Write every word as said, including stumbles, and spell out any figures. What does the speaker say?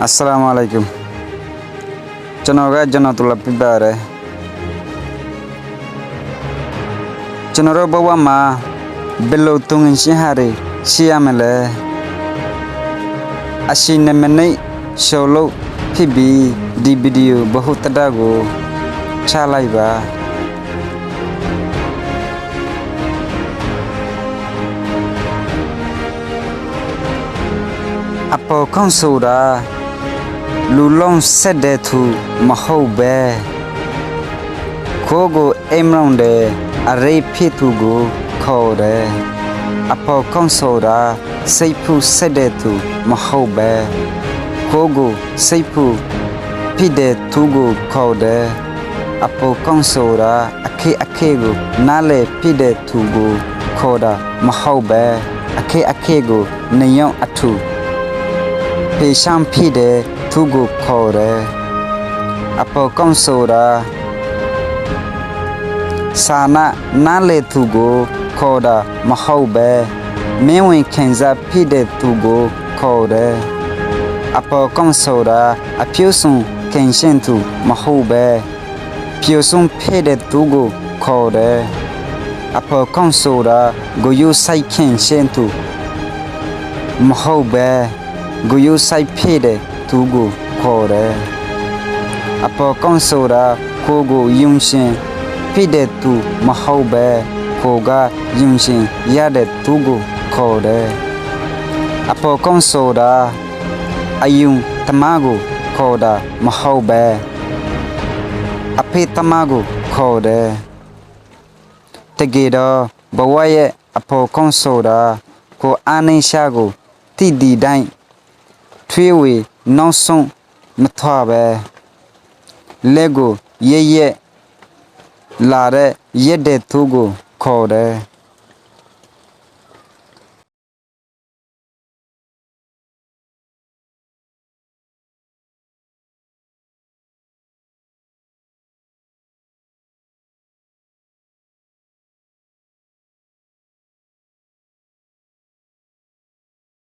Assalamu alaikum. ကျွန်တော်က ကျွန်တော်သူလပ်ဖြစ်ပါတယ်။ ကျွန်တော်တို့ဘဝမှာ ဘယ်လိုသူငယ်ချင်းဟန်တွေ ရှိရမလဲ။ အချိန် နှစ်မိနစ် ရှော့လုပ်ဖြစ်ပြီး ဒီဗီဒီယို ဗဟုသုတကို ချလိုက်ပါ။ အဖော်ကောင်းဆိုတာ လူလုံးဆက်တဲ့သူမဟုတ်ဘဲ ကိုယ့်ကိုအိမ်ထောင်တဲ့ အရိပ်ဖြစ်သူကိုခေါ်တယ်။ အဖော်ကောင်းဆိုတာ စိတ်ကူးဆက်တဲ့သူမဟုတ်ဘဲ ကိုယ့်ကိုစိတ်ကူးဖြစ်တဲ့သူကိုခေါ်တယ်။ အဖော်ကောင်းဆိုတာ အခက်အခဲကို နားလည်ဖြစ်တဲ့သူကိုခေါ်တာမဟုတ်ဘဲ အခက်အခဲကို နည်းလမ်းအတူ ဖြေရှင်းဖြစ်တဲ့သူကိုခေါ်တယ်။ အဖော်ကောင်းဆိုတာ ဆန္ဒနားလည်သူကိုခေါ်တာမဟုတ်ဘဲ မင်းဝင်ခံစားဖြစ်တဲ့သူကိုခေါ်တယ်။ အဖော်ကောင်းဆိုတာ အပြုံးဆုံးခံရှင်းသူမဟုတ်ဘဲ ပြုံးဆုံးဖြစ်တဲ့သူကိုခေါ်တယ်။ အဖော်ကောင်းဆိုတာ ဂရုစိုက်ခံရှင်းသူမဟုတ်ဘဲ ဂရုစိုက်ဖြစ်တဲ့သူကိုခေါ်တယ်။ အဖော်ကောင်းဆိုတာ ကိုယ့်ကိုယုံကြည်ဖြစ်တဲ့သူမဟုတ်ဘဲ ကိုယ့်ကယုံကြည်ရတဲ့သူကိုခေါ်တယ်။ အဖော်ကောင်းဆိုတာ အယုံသမားကိုခေါ်တာမဟုတ်ဘဲ အဖက်သမားကိုခေါ်တယ်။ တကယ်တော့ ဘဝရဲ့အဖော်ကောင်းဆိုတာ ကိုယ်အားနည်းချက်ကိုသိသည့်တိုင် ထွေးဝေနောက်ဆုတ်မသွားဘဲ လက်ကိုရဲရဲလာတဲ့ ရပ်တဲ့သူကိုခေါ်တယ်။